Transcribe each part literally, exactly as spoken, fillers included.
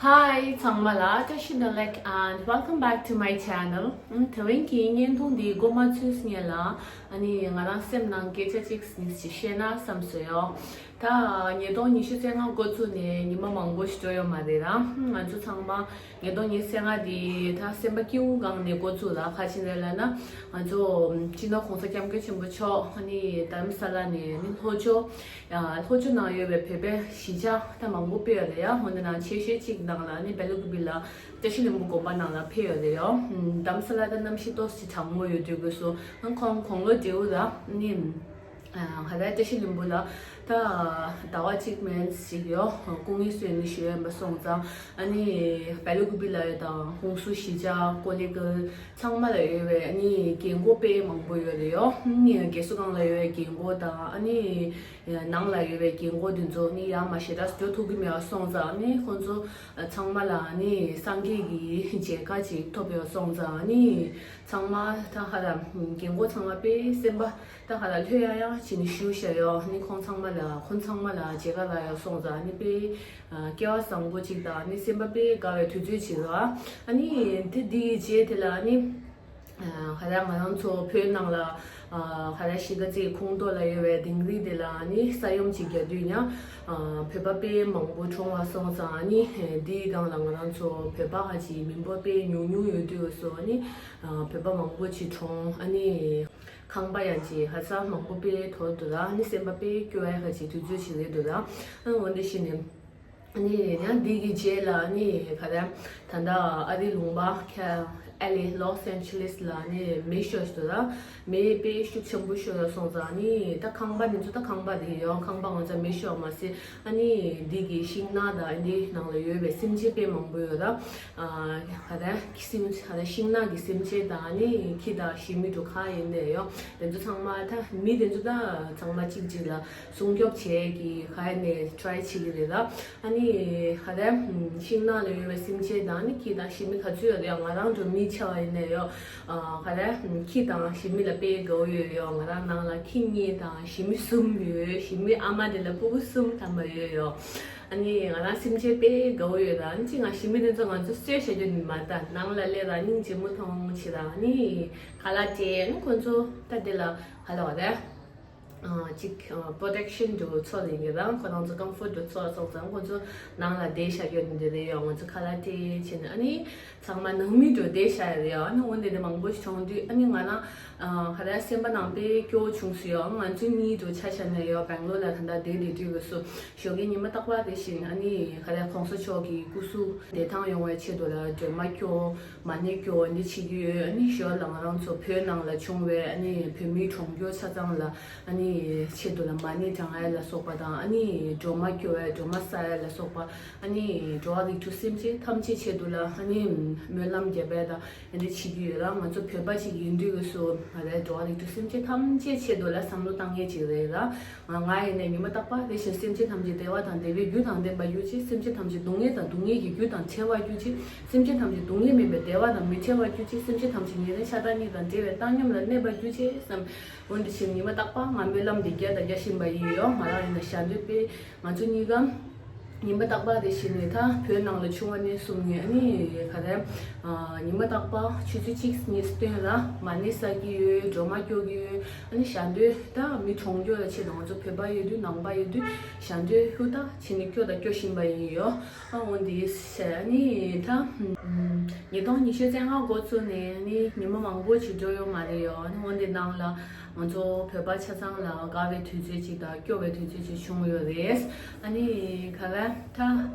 Hi ཚང་མ་ལ་བཀྲ་ཤིས་བདེ་ལེགས། And welcome back to my channel. ཨམ། དེ་རིང་གི་བརྙན་ཐུང་འདི་འགོ་མ་ཚུགས་སྔོན་ལ་ཨ་ནི་ང་རང་སེམས་ནང་སྐད་ཆ་གཅིག་གཉིས་ཤིག་བཤད་ན་བསམ་སོང་ཡོད། ད་ཉིས་སྟོང་ཉི་ཤུ་རྩ་ལྔ་འགོ་བཙུགས་ནས་ཉི་མ་མང་པོ་ཞིག་འགྲོ་ཡོད་མ་རེད་ར། ང་ཚོ་ཚང་མ་ཉིས་སྟོང་ཉི་ཤུ་རྩ་ལྔ་འདི་ད་སེམས་པ་སྐྱིད་པོ་སྒང་ནས་འགོ་བཙུགས་ལ། ག་ཅི་རེད་ལབ་ན། ང་ཚོ་སྤྱི་ནོར་༸གོང་ས་༸སྐྱབས་མགོན་ཆེན་པོ་མཆོག་ཨ་ནི་རྡ་རམ་ས་ལ་ནས་ཨ་ནི་ལྷོ་ཕྱོགས། ཡ། ལྷོ་ཕྱོགས་ནང་ཡོད་པའི་བོད་པའི་གཞིས་ཆགས་ད་མང་པོ་སྤེལ་ཡོད་རེད་ཡ། འོ་དེ་ནང་ཆེ་ཤོས་གཅིག་ནང་ལ་ནི་སྦེ་ལ་ཀུ་པེ་ལ་བཀྲ་ཤིས་ལྷུན་པོ་དགོན་པ་ནང་ལ་ཕེབས་ཡོད་རེད་ཡ། ཨམ། རྡ་རམ་ས་ལ་ད་གནམ་གཤིས་ཏོག་ཙམ་གྲང་མོ་ཡོད་དུས་དགོས་སོ། ཨ་ཁོང་དགུང་ལོ་བགྲེས་པོ་ར་ནི། ཨ། ཧ་ད་བཀྲ་ཤིས་ལྷུན་པོ་ལ་ད་ཟླ་བ་གཅིག་མན་ཞིག་ཡོད། སྐུ་ངལ་གསོས་ནས་བཞུགས་ཡོད་པ་སོང་ཙང་ཨ་ནི་སྦེ་ལ་ཀུ་པེ་ལ་ཡོད་དང་ཧུན་སུར་གཞིས་ཆགས་ཀོ་ལི་གྷལ་ཚང་མ་ལ་ཡོད་པའི་ཨ་ནི་རྒན་གོག་དཔེ་མང་པོ་ཡོད་རེད་ཡ། ཨ་ནི་རྒས་གསོ་ཁང་ལ་ཡོད་པའི་རྒན་གོག་དང་ཨ་ནི་ནང་ལ་ཡོད་པའི་རྒན་གོག་དེ་ཚོ་ནི་ཡར་མར་ཞེ་དྲག་འགྲོ་ཐུབ་ཀྱི་མེད་པ་སོང་ཙང་ཨ་ནི་ཁོང་ཚོ་ཚང་མ་ལ་ཨ་ནི་སངས་རྒྱས་ཀྱི་མཇལ་ཁ་ཅིག་ཐོབ་ཡོད་སོང་ཙང་ཨ་ནི་ཚང་མ་ད་ཧ་ད་རྒན་གོག་ཚང་མ་དཔེ་སེམས་པ་ད་ཧ་ད་ལྷོད་ཡང་ཡང་བྱས་ནས་བཞུགས་བཞག་ཡོད། ཨ་ནི་ཁོང་ཚང་མ་ལ་ཁོང་ཚང་མ་ལ་མཇལ་ཁ་ལ་ཡོད་སོང་ཙང་ཨ་ནི་དཔེ་སྐལ་བ་བཟང་པོ་ཅིག་དང་ཨ་ནི་སེམས་པ་དཔེ་དགའ་བའི་དུས་ཚོད་ཅིག་རེད། ཨ་ནི་དེ་འདི་ཡི་རྗེས་དེ་ལ་ཨ་ནི། ཨ། ཧ་ད་ང་རང་ཚོ་བོད་ནང་ལ། ཨ། ཧ་ད་གཞིས་ཀ་རྩེའི་ཁོངས་གཏོགས་ལ་ཡོད་པའི་དིང་རི་དེ་ལ་ནི་ས་ཡོམ་ཅིག་བརྒྱབ་དུས་ཡང་། ཨ། བོད་པ་དཔེ་མང་པོ་གྲོངས་པ་སོང་ཙང་ནི་དེའི་སྒང་ལ་ང་རང་ཚོ་བོད་པ་ཧ་ཅིག་མི་འབོར་དཔེ་ཉུང་ཉུང་ཡོད་དུས་སོ་ནི། ཨ། བོད་པ་མང་པོ་ཅིག་གྲོངས། ཨ་ནི་ཁང་པ་ཡང་ཅིག་ཧ་ཅང་མང་པོ་དཔེ་དོར་འདུག་ལ་ནི་སེམས་པ་དཔེ་སྐྱོ་བའི་ཧ་ཅིག་དུས་ཚོད་ཅིག་རེད་འདུག་ལ། ཨ། འོན་ཏེ་གཞི་ནས། ཨ་ནི་ཡང་འདི་གི་རྗེས་ལ་ཨ་ནི་ག་རེ། ད་ལྟ་ཨ་རིའི་ལུང་པ་ཁ་ཨེལ་ཨེ་ལོས་ཨན་ཇེ་ལིས་ལ་ཨ་ནི་མེ་ཤོར་ཞིག་འདུག་ལ། མེ་དཔེ་ཤུགས་ཆེན་པོ་ཤོར་ཡོད་སོང་ཙང་ཨ་ནི་ད་ཁང་པ་འདི་ཚོ་ད་ཁང་པ་རེད་ཡོད། ཁང་པ་ང་ཚོ་མེ་ཤོར་མ་ཟད་ཨ་ནི་འདི་གི་ཤིང་ནགས་དང་འདི་ནང་ལ་ཡོད་པའི་སེམས་ཅན་དཔེ་མང་པོ་ཡོད་ད། ཨ། ག་རེ་སེམས་ག་རེ་ཤིང་ནགས་ཀྱི་སེམས་ཅན་དང་ཨ་ནི་ཁྱི་དང་ཞི་མི་འདྲ་ག་ཡིན་ནའི་ཡོད། དེ་ཚོ་ཚང་མ་ད་མི་དེ་ཚོ་ད་ཚང་མ་གཅིག་གཅིག་ལ་སྲུང་སྐྱོབ་བྱེད་ཀྱི་ག་ཡིན་ནའི་ཊ་རའི་བྱེད་ཀྱི་རེད་ད། ཨ་ནི་ག་རེ། ཤིང་ནགས་ལ་ཡོད་པའི་སེམས་ཅན་དང་ཨ་ནི་ཁྱི་དང་ཞི་མི་ག་ཚོད་ཡོད་རེད། ང་རང་ཚོ་མི་ཆ་བ་ཡིན་ནའི་ཡོད། ཨ། ག་རེ། ཁྱི་དང་ཞི་མི་ལ་དཔེ་དགའ་པོ་ཡོད་ཡོད། ང་རང་ནང་ལ་ཁྱི་གཉིས་དང་ཞི་མི་གསུམ་ཡོད། ཞི་མི་ཨ་མ་དེ་ལ་སྤུ་གུ་གསུམ་ཐམ་པ་ཡོད་ཡོད། ཨ་ནི་ང་རང་སེམས་ཅན་དཔེ་དགའ་པོ་ཡོད་ར། ཨ་ནི་ཅི་ང་ཞི་མི་དེ་ཚོ་ང་ཚོ་གསོད་བྱ་རྒྱུ་ནི་མ་ད་ནང་ལ་སླེབས་ར་སྙིང་རྗེ་མོ་མཐོང་བྱེད་ར། ཨ་ནི་ཁ་ལག་སྤྲད། ཨ་ནི་ཁོ་ཚོ་ད་དེ་ལ་ག་ལབ་དགོས་རེད། ཨ། ཅིག་ཨ། པོ་རོ་ཊེག་ཤན་འདྲ་བོ་ཚོར་ཡིན་གྱི་རང་ཁོ་རང་ཚོ་ཀམ་ཕོར་ཊི་འདྲ་བོ་ཚོར་སོང་ཙང་ཁོ་ཚོ་ནང་ལ་བསྡད་བཞག་རྒྱུ་འདི་རེད་ཡོད། ང་ཚོ་ཁ་ལག་སྤྲད་བྱས་ནས་ཨ་ནི་ཚང་མ་ནང་མི་འདྲ་བོ་བསྡད་བཞག་ཡོད་རེད་ཡོད། ཨ་ནི་འོན་ཏེ་འདི་མང་པོ་ཞིག་བྱུང་དུས་ཨ་ནི་ང་རང་ཨ། ག་རེ་སེམས་པ་ནང་དཔེ་སྐྱོ་བོ་བྱུང་སོང་ཡོད། ང་ཚོ་གཉིས་འདྲ་བོ་ཆ་བཞག་ན་ཡོད། སྦེང་ལོར་ལ་ད་ལྟ་བསྡད་བསྡད་དུས་དགོས་སོ། ཞོགས་ཀའི་ཉི་མ་རྟག་པར་དེ་བཞིན་ཨ་ནི་ག་རེ་གོང་ས་མཆོག་གི་སྐུ་གཟུགས་བདེ་ཐང་ཡོང་བའི་ཆེད་དུ་ལ་སྒྲོལ་མ་སྐྱོར། མ་ཎི་སྐྱོར་འདི་བྱེད་ཀྱི་ཡོད། ཨ་ནི་ཞོར་ལ་ང་རང་ཚོ་བོད་ནང་ལ་བྱུང་བའི་ཨ་ནི་བོད་མིའི་གྲོངས་མཁན་ཆ་ཚང་ལ་ཨ་ནི་ཆེད་དུ་ལ་མ་ཎི་བགྲང་ཡ་ལ་སོགས་པ་དང་ཨ་ནི་སྒྲོལ་མ་སྐྱོར་ཡ་སྒྲོལ་མ་བསག་ཡ་ལ་སོགས་པ་ཨ་ནི་འགྲོ་བ་རིགས་དྲུག་སེམས་ཅན་ཐམས་ཅད་ཆེད་དུ་ལ་ཨ་ནི་སྨོན་ལམ་རྒྱབ་ཡ་དང་འདི་བྱེད་ཀྱི་ཡོད་ལ། ང་ཚོ་བོད་པ་ཞིག་ཡིན་དུས་སུ་ང་རའི་འགྲོ་བ་རིགས་དྲུག་སེམས་ཅན་ཐམས་ཅད་ཆེད་དུ་ལ་བསམ་བློ་བཏང་མཁན་ཅིག་རེད་ལ། ང་ང་ཡིན་ནས་ཉི་མ་རྟག་པར་དེ་བཞིན་སེམས་ཅན་ཐམས་ཅད་བདེ་བ་དང་བདེ་བའི་རྒྱུ་དང་ལྡན་པར་གྱུར་ཅིག་སེམས་ཅན་ཐམས་ཅད་སྡུག་བསྔལ་དང་སྡུག་བསྔལ་གྱི་རྒྱུ་དང་བྲལ་བར་གྱུར་ཅིག་སེམས་ཅན་ཐམས་ཅད་སྡུག་བསྔལ་མེད་པའི་བདེ་བ་དང་མི་འབྲལ་བར་གྱུར་ཅིག་སེམས་ཅན་ཐམས་ཅད་ཉེ་རིང་ཤ་སྟག་གཉིས་དང་བྲལ་བའི་བཏང་སྙོམས་ལ་གནས་པར་གྱུར་ཅིག་བསམ། འོན་ཏེ་ཕྱིན་ཉི་མ་རྟག་པར་ང་སྨོན་ལམ་འདི་རྒྱག་དང་རྒྱག་བཞིན་པ་ཡིན་ཡོད། ང་རང་ཡིན་ན་ཞལ་འདོན་དཔེ་ང་ཚོ་གཉིས་ཀ་ཉི་མ་རྟག་པར་དེ་བཞིན་ནས་ད་བོད་ནང་ལ་བྱུང་བ་ནས་བཟུང་ནས་ཨ་ནི་ག་རེ། ཉི་མ་རྟག་པར་ཆུ་ཚོད་གཅིག་གཉིས་སྟོན་ལ་མ་ཎི་བསགས་ཀྱི་ཡོད། སྒྲོལ་མ་སྐྱོར་གྱི་ཡོད། ཨ་ནི་ཞལ་འདོན་ད་མི་གྲོངས་མཁན་ལ་ཆེད་དུ་ང་ཚོ་བོད་པ་ཡོད་དུས་ནང་པ་ཡོད་དུས་ཞལ་འདོན་ཧུར་ཐག་བྱས་ནས་སྐྱོར་དང་སྐྱོར་བཞིན་པ་ཡིན་ཡོད། ཨ་འོན་ཏེ་ཨ་ནི་ད་ཉིས་སྟོང་ཉི་ཤུ་རྩ་ལྔ་འགོ་བཙུགས་ནས་ཨ་ནི་ཉི་མ་མང་པོ་ཅིག་འགྲོ་ཡོད་མ་རེད་ཡོད། ཨ་ནི་འོན་ཏེ་ནང་ལ་ང་ཚོ་བོད་པ་ཆ་ཚང་ལ་དགའ་བའི་དུས་ཚོད་ཅིག་དང་སྐྱོ་བའི་དུས་ཚོད་ཅིག་བྱུང་ཡོད་རེད། ཨ་ནི་ག་ལ་ད་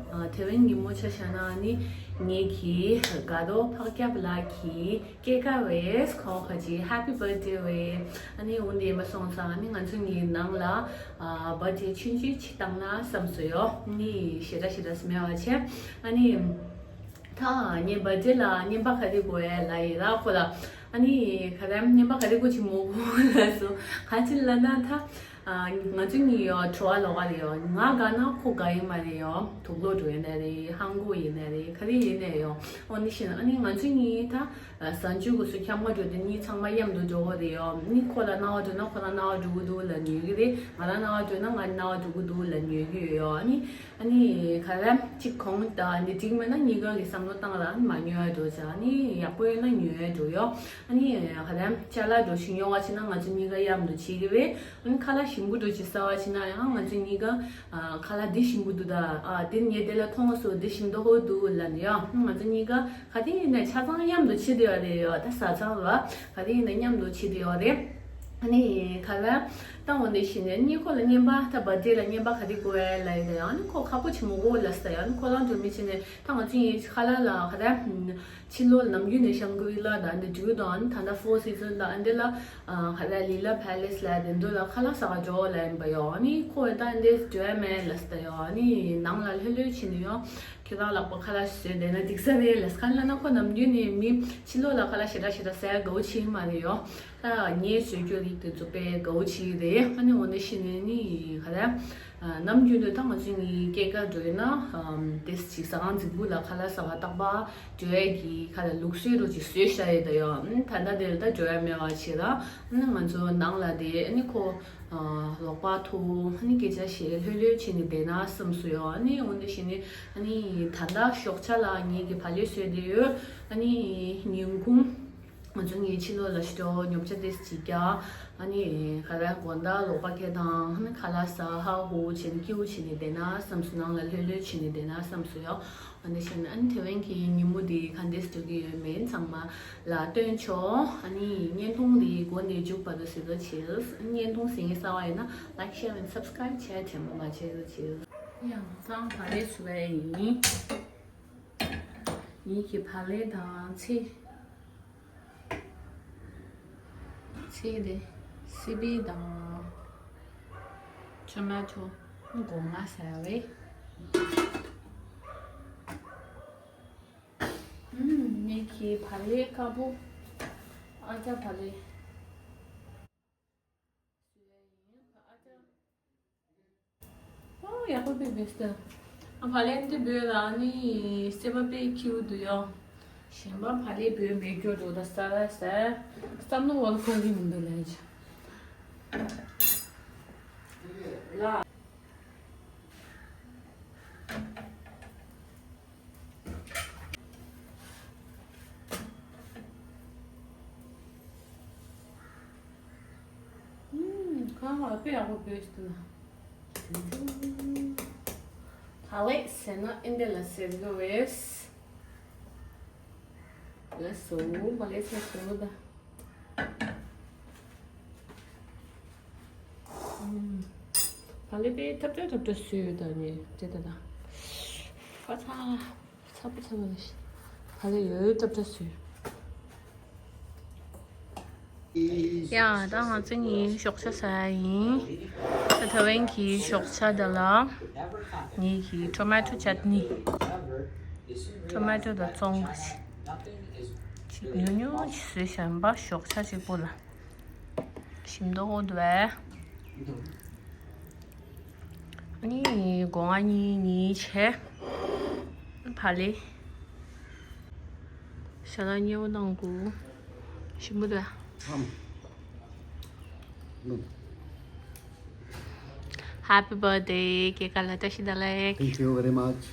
དེ་རིང་ཉིན་མོ་ཆ་བཞག་ན་ཨ་ནི་ངེད་ཀྱི་དགའ་རོགས་འཕགས་སྐྱབས་ལགས་ཀྱི་སྐྱེས་སྐར་རེད། ཁོང་ཁ་ཅིག་Happy Birthday རེད། ཨ་ནི་འོན་ཏེ་མ་སོང་ཙང་ཨ་ནི་ང་ཚོ་གཉིས་ནང་ལ་ཨ་བར་ཌེ་ཆུང་ཆུང་ཅིག་བཏང་ན་བསམ་སོང་ཡོད། ཨ་ནི་ཞེ་དྲག་ཞེ་དྲག་མེད་པ་བྱས། ཨ་ནི། ད་ངའི་བར་ཌེ་ལ་རྔན་པ་ག་རེ་དགོས་ཡ་ལབ་ཡིན་ར་ཁོ་ལ། ཨ་ནི་ག་རེ་རྔན་པ་ག་རེ་དགོས་ཅིག་མོ་དགོས་ལབ་སོང་། ག་ཅི་ལབ་ན་ད་ ཨ། ང་ཚོ་གཉིས་ཡོ་བྲོ་བ་ལོག་ག་རེད་ཡོ། ང་དགའ་ན་ཁོ་དགའ་ཡིན་མ་རེད་ཡོ། དུག་ལོག་འགྲོ་ཡིན་ནའི་རེད། ཧང་གོ་ཡིན་ནའི་རེད། ག་རེ་ཡིན་ནའི་ཡོ། འོ་ནི་ཤི་ན་ཨ་ནི་ང་ཚོ་གཉིས་ད་གཟའ་མཇུག་གི་སུ་འཁྱམ་ག་འགྲོ་དེ་གཉིས་ཚང་མ་མཉམ་དུ་འགྲོ་གི་རེད་ཡོ། ཨ་ནི་ཁོ་ལ་སྣང་བ་འགྲོ་ན་ཁོ་ལ་སྣང་བ་འགྲོ་གི་འདུག་ལབ་ཉོས་གི་རེད། ང་ལ་སྣང་བ་འགྲོ་ན་ང་ལ་སྣང་བ་འགྲོ་གི་འདུག་ལབ་ཉོས་གི་ཡོད་ཡོ། ཨ་ནི། ཨ་ནི་ག་རེ་གཅིག་གོང་དང་འདི་འགྲིག་མེད་ན་གཉིས་ཀ་གི་བསམ་བློ་བཏང་ར་མ་ཉོ་ཡ་འགྲོ་བྱ། ཨ་ནི་ཡག་པོ་ཡོད་ན་ཉོ་ཡ་འགྲོ་ཡོ། ཨ་ནི་ག་རེ་ཅ་ལག་འགྲོ་ཞིག་ཉོ་བ་བྱེད་ན་ང་ཚོ་གཉིས་ཀ་མཉམ་དུ་བྱེད་ཀྱི་རེད། ཨ་ནི་ཁ་ལག་ཞིམ་པོ་འགྲོ་ཅིག་ཟ་བ་བྱེད་ན་ཡང་ང་ཚོ་གཉིས་ཀ་ཨ། ཁ་ལག་འདི་ཞིམ་པོ་འདུག་ད། ཨ། འདི་ངས་དེ་ལ་མཐོང་སོང་། འདི་ཞིམ་མདོག་ཁ་པོ་འདུག་ལབ་ནས་ཡོ། ང་ཚོ་གཉིས་ཀ་ག་དུས་ཡིན་ནའི་ཆ་ཚང་མཉམ་དུ་བྱེད་བསྡད་ཡོད་རེད་ཡོ། ད་བཟའ་ཚང་ལ་ག་དུས་ཡིན་ནའི་མཉམ་དུ་བྱེད་བསྡད་ཡོད་རེད། ཨ་ནི་ག་ལ་ད་འོ་འདི་བྱས་ནས་ཨ་ནི་ཁོ་ལ་རྔན་པ་ད་བར་ཐི་ཌེ་ལ་རྔན་པ་ག་དུས་དགོས་ལབ་ཡོད་ད་ཡོ། ཨ་ནི་ཁོ་ཁག་པོ་བྱེད་མི་དགོས་ལབ་ས་ཡོ། ཨ་ནི་ཁོ་རང་འགྲོ་མི་བྱས་ནས་ད་ང་ཚོ་གཉིས་ཁ་ལག་ལ་ག་ད། ཕྱི་ལོགས་ནམ་རྒྱུན་ནས་ཤང་གི་རི་ལ་དང་འདི་འགྲུལ་དང་ད་ལྟ་ཕོར་སི་ཛན་དང་འདི་ལ་ཨ། ག་ལ་ལི་ལ་ཕེ་ལེ་སི་ལ་དེ་འདྲ་ལ་ཁ་ལག་ཟ་ག་འགྲོ་ལབ་ཡིན་པ་ཡོ། ཨ་ནི་ཁོ་ད་འདི་འགྲོ་ཡ་མེད་ལབ་ས་ཡོ། ཨ་ནི་ནང་ལ་ལྷོད་ལྷོད་བྱས་ནས་ཡོ། ཁྱེད་རང་ལག་པ་ཁ་ལག་བཟོས་བསྡད་ན་འགྲིག་ས་རེད་ལབ་ས། ག་ལ་ན་ཁོ་ནམ་རྒྱུན་ནས་མི་ཕྱི་ལོགས་ལ་ཁ་ལག་ཞེ་དྲག་ཞེ་དྲག་ཟ་ཡ་དགའ་པོ་བྱེད་ཀྱི་མ་རེད་ཡོ། ད་ངས་བཟོས་རྒྱུ་རིགས་དེ་ཚོ་དཔེ་དགའ་པོ་བྱེད་ཀྱི་རེད། ཨ་ནི་འོ་འདི་བྱས་ནས་ནི་ག་རེ། ཨ། ནམ་རྒྱུན་དུ་ད་ང་ཚོ་གཉིས་སྐྱེས་སྐར་འགྲོ་ཡིན་ན་ཨམ། དེ་ཅིག་ཟ་ཁང་རྫིག་པོ་ལ་ཁ་ལག་ཟ་བར་རྟག་པར་འགྲོ་ཡས་ཀྱི་ཁ་ལ་ལུགས་སྲོལ་རུ་ཅིག་བཟོས་བཞག་ཡོད་ད་ཡོ། ཨ་ནི་ད་ལྟ་དེ་ལ་ད་འགྲོ་ཡ་མེད་པ་བྱས་ད། ཨ་ནི་ང་ཚོ་ནང་ལ་དེ་ཨ་ནི་ཁོ་ཨ། ལོག་པ་ཐུག་ཨ་ནི་སྐད་ཆ་བཤད་ལྷོད་ལྷོད་བྱས་ནས་བསྡད་ན་བསམ་སོང་ཡོ། ཨ་ནི་འོ་འདི་བྱས་ནས་ཨ་ནི་ད་ལྟ་ཞོགས་ཇ་ལ་ངེད་ཀྱི་བག་ལེབ་བཟོས་བསྡད་ཡོད། ཨ་ནི་ཉིན་གུང་ང་ཚོ་གཉིས་ཕྱི་ལོགས་ལ་ཤི་ཏོ་ཉོ་ཆ་ཏོག་ཙམ་ཅིག་རྒྱག་ཨ་ནི་ག་རེ་དགོང་དག་ལོག་པ་ཁྱེར་དང་ཨ་ནི་ཁ་ལག་ཟ་ཧ་ཧུ་བྱས་ནས་སྐྱིད་པོ་བྱས་ནས་བསྡད་ན་བསམ་སོང་། ནང་ལ་ལྷོད་ལྷོད་བྱས་ནས་བསྡད་ན་བསམ་སོང་ཡོ། ཨ་ནི་བྱས་ནས་ཨ་ནི་དེ་རིང་གི་ཉིན་མོ་འདི་ག་འདྲས་འགྲོ་གི་ཡོད་མེད་ཚང་མ་ལ་སྟོན་ཆོག་ཨ་ནི་བརྙན་ཐུང་འདི་འགོ་ནས་མཇུག་བར་དུ་གཟིགས་རོགས་བྱེད། བརྙན་ཐུང་གཟིགས་མཁན་གསར་པ་ཡིན་ན་like, share and subscribe བྱས་དྲན་པ་མ་བརྗེད་རོགས་བྱེད། ཡང་ཚང་བག་ལེབ་བཟོ་བ་ཡིན། ངེད་ཀྱི་བག་ལེབ་དང་ཚེ། ཚེ་འདི་སི་པན་དང་ཊོ་མ་ཊོ་སྒོ་ང་ཟ་བས། ཨུམ། ངེད་ཀྱི་བག་ལེབ་དཀར་པོ། ཨ་ཅག་བག་ལེབ། ཨོ་ཡག་པོ་དཔེ་བེས་ཏེ། ཨ་བག་ལེབ་འདི་བོད་ལ་ནི་སེམས་པ་དཔེ་སྐྱིད་པོ་འདུག་ཡོ། གཞན་པ་བག་ལེབ་བོད་མེད་རྒྱུ་འགྲོ་ད་ས་ར་ས། བསམ་བློ་བོར་ཁོ་གི་མི་འདུག་ལས། ཨུམ། ཁ་ལག་དཔེ་ཡག་པོ་བོས་ཏེ་ན། བག་ལེབ་ཟེར་ན་ཨིན་དེ་ལ་ཟེར་གི་རེད། ལགས་སོ། བག་ལེབ་ཚར་སོང་ད། ཨུམ། བག་ལེབ་དཔེ་ཐབས་ཚད་ཐབས་ཚད་བཟོས་ཡོད་ད་ནི་དེ་ད་ད། ཧ་ཚ། ཚ་པོ་ཚ་པོ་ལ་ཤི། བག་ལེབ་ཡོད་ཡོད་ཐབས་ཚད་བཟོས་ཡོད། ཡ། ད་ང་ཚོ་གཉིས་ཞོགས་ཇ་ཟ་ཡ་ཡིན། ད་ད་བན་གྱི་ཞོགས་ཇ་ད་ལ་ངེད་ཀྱི་ཊོ་མ་ཊོ་ཅཊ་ནི། ཊོ་མ་ཊོ་དང་བཙོང་པ་ཞིག་ཅིག་ཉུང་ཉུང་ཅིག་བཟོས་བཞག་པ་ཞོགས་ཇ་གཅིག་པོ་ལ། ཞིམ་མདོག་ཁ་པོ་འདུག་པས། ཨ་ནི་སྒོ་ང་གཉིས་གཉིས་བྱས། བག་ལེབ། ཞལ་ལག་མཉེས་པོ་གནང་གོ། ཞིམ་པོ་འདུག་པས། ཨམ། Happy birthday. སྐྱེས་སྐར་ལ་བཀྲ་ཤིས་བདེ་ལེགས། Thank you very much.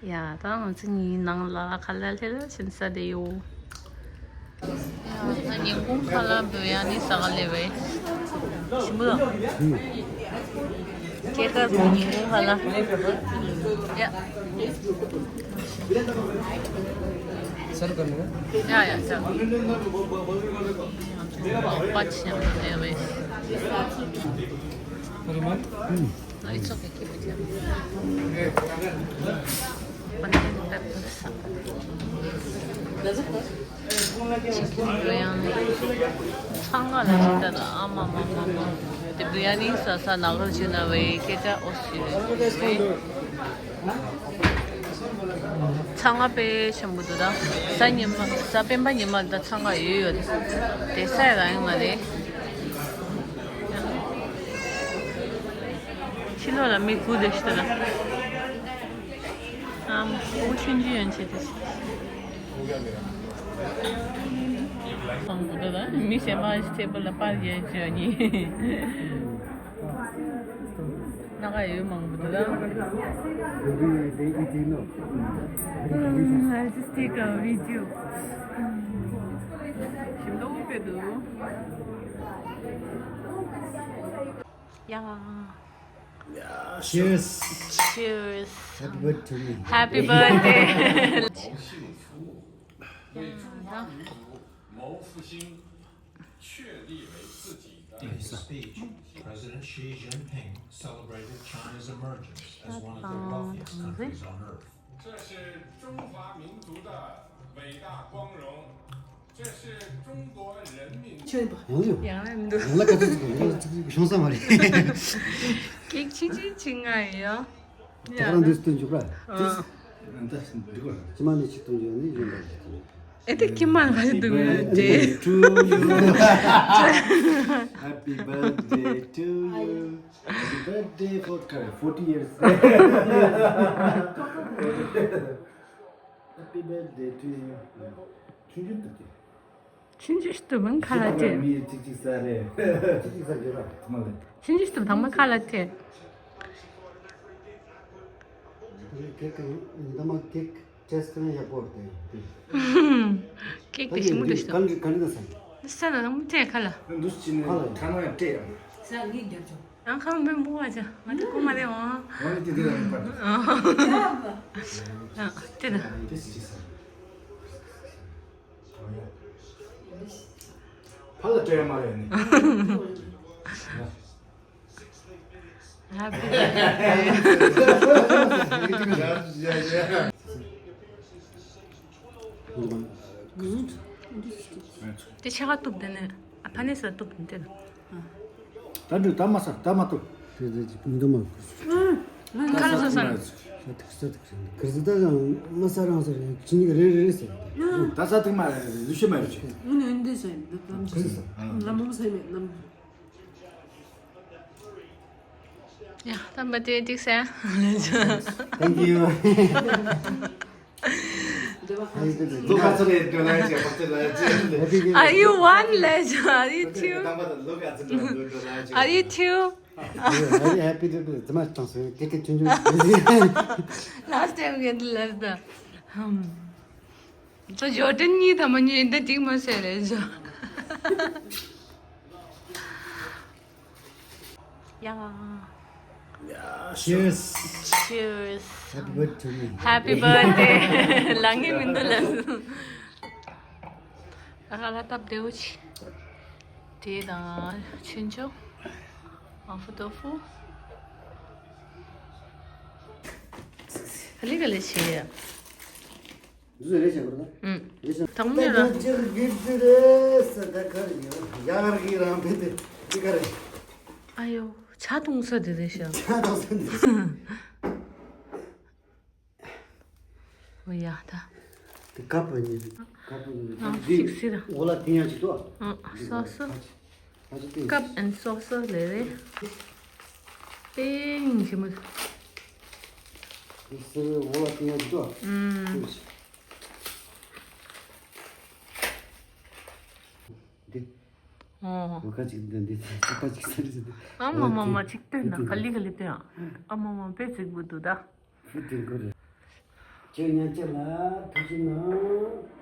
ཡ། ད་ང་ཚོ་གཉིས་ནང་ལ་ཁ་ལག་ལྷོད་ལྷོད་བྱས་ནས་ཟ་བསྡད་ཡོད། ཡ། ད་ཉིན་གུང་ཁ་ལག་འབུལ་ཡག་ནི་ཟ་ག་སླེབས་པས། ཞིམ་པོ་འདུག་སྐྱེས་སྐར་གྱི་ཉིན་གུང་ཁ་ལག་ཡ། ཡ་ཡ་ཡ། ལོག་པ་ཆེན་པོ་སླེབས་པས། It's okay, keep it here. Banana peppers. Chicken biryani. ཚང་མ་ལ་ཞིག་ད་ད། ཨ་མ་མ་མ་མ། Biryani sasa nagar chena ve keta osi ve. Tsanga pe chambu dura. Sa nyima, sa pemba nyima da tsanga yoyo. Te sa ra ma de. Chilo la mi ku de shtara. Am, u chunji yan che te. མང་པོ་འདུག་ད། མི་གཞན་པ་ཞིག་ཊེ་བལ་ལ་པར་རྒྱག་བྱས་ནས། ང་ག་ཡོད་མང་པོ་འདུག་ད། I'll just take a video. ཞིམ་མདོག་དཔེ་འདུག་ཡ། Cheers. Cheers. Happy birthday to me. Happy birthday. 为中华民族谋复兴，确立为自己的 In his speech, President Xi Jinping celebrated China's emergence as one of the wealthiest countries on earth. 这是中华民族的伟大光荣，这是中国人民。 ཡང་ཡོད། ཡང་ལ་མི་འདུག་ཡང་ལ་ག་ཚོད་ཅིག་ཡོད། ཅིག་ཅིག་བྱུང་ས་མ་རེད། ཀེག་ཆུང་ཆུང་ཆུང་ང་ཡོད། ད་ག་རང་འདུག་སྟོན་འཇུག་ར། ཨ། ཅི་མ་ནི་ཅི་སྟོན་འཇུག་ནི་ཡོད་པ་རེད། ཨེ་དེ་ཀྱི་མ་ང་འདུག་ཡོད་དེ། Happy birthday to you. Happy birthday for forty years. Happy birthday to you. ཆུང་ཆུང་དུ་དེ། ཆུང་ཆུང་ཞིག་ཏུ་མིན་ཁ་ལ་དེ། མི་ཅིག་ཅིག་ཟ་རེད། ཅིག་ཅིག་ཟ་རེད་ར། ཐུ་མ་ལེ། ཆུང་ཆུང་ཞིག་ཏུ་དང་མ་ཁ་ལ་དེ། ཀེག་གི་ཉི་མ་ཀེག་ཊེ་སི་ཊི་ཡག་པོ་རེད་དེ། ཀེག་དེ་ཞིམ་པོ་འདུག་ཤི་ད། ག་འདྲ་ག་འདྲ་ཟ། ས་ལ་དང་མ་དེ་ཁ་ལ། འདུག་ཅི་ནས་ཁ་ལ་ཐ་མ་ཡང་སྤྲད་ཡང་། ས་ངའི་རྒྱབ་ཆོག་ཡང་ཁང་མི་འབུ་བ་ཅག་ང་ཚོ་གོ་མ་རེད་འོང་། ང་ནི་དེ་འདྲ་ཡང་པར། ཨ་དེ་ན། དེ་སི་ཅི་ས། ཕ་ལ་སྤྲད་ཡ་མ་རེད་ནི། Happy birthday. དེ་ཆེ་ཁ་གཏུབ་དེ་ནས་ཨ་ཕ་ནས་ས་གཏུབ་དེ་ནས། ད་འགྲོ་ད་མ་ས་ད་མ་གཏུབ། དེ་དེ་ཅི་མི་འདུག་མ། ཁ་ལ་ས་ས། ས་ཐིག་ས་ཐིག་ཁིར་ཟི་ད་ཡང་མ་ས་རང་ས་རེད་ཁྱི་གཉིས་ཀ་རེ་རེ་རེ་ཟེར། ད་ས་ཐིག་མ་རེད་ལུས་ཤེས་མ་རེད་ཅི། ངུ་ནི་འདི་ཟེར་འདི་ཙམ་ཁིར་ཟི་ས། ལམ་མོ་ཟེར་མེད་ལམ། ཡ་ད་མ་དེ་ཏིག་སེ། Thank you. Are you one, Leisure? Are you two? Are you two? Are you happy to be the most? Last time we had left the. So Jordan, you the money in the thing must say, Leisure. Yeah. Yeah, cheers. Cheers. Happy birthday to me. Happy birthday. ལང་ངེ་མིན་འདུག་ལ། ཨ་ཁ་ལ་སྟབས་བདེ་བོ་ཆེ། དེ་དང་ཆུན་ཆོ། ཨ་ཧྥུ་ཏོ་ཧྥུ། ག་ལེ་ག་ལེ་བྱེད་ཡ། འདི་ཚོ་རེད་བྱ་དགོས་རེད་ད། ཨུམ། རེད་བྱ། དང་མོ་ལ། ད་ཅིག་གིབ་ཏི་རེད་ཟེར་ད་ག་རེ་ཡོད། ཡག་གི་རང་བེད་དེ་འདི་ག་རེད། ཨ་ཡོ། ཇ་འཐུང་ས་དེ་རེད་ཤག་ཇ་འཐུང་ས་འདི། ཨོ་ཡ་ད། དེ་ཀབ་པ་ཉིད། ཀབ་པ་ཉིད། ཨ་འདི་ཤིག་སི་ར། འོ་ལ་དེ་ཡང་ཅིག་ཏོ། ཨ་སོ་སོ། Cup and saucer ལེ་རེ། པེ་ཉིན་ཞིམ་མོ། ཨུམ། འདི། ཨོ། འོ་ཁ་ཅིག་འདི་འདི་ཅིག་པ་ཅིག་ཟེར་ཟེར། ཨ་མ་མ་མ་ཅིག་སྟོན་ན་ག་ལི་ག་ལི་སྟོན། ཨ་མ་མ་པེ་ཅིག་བུ་འདུག་ད། ཁྱེད་ཉན་ཆེ་ལ་ཐུགས་རྗེ་གནང་།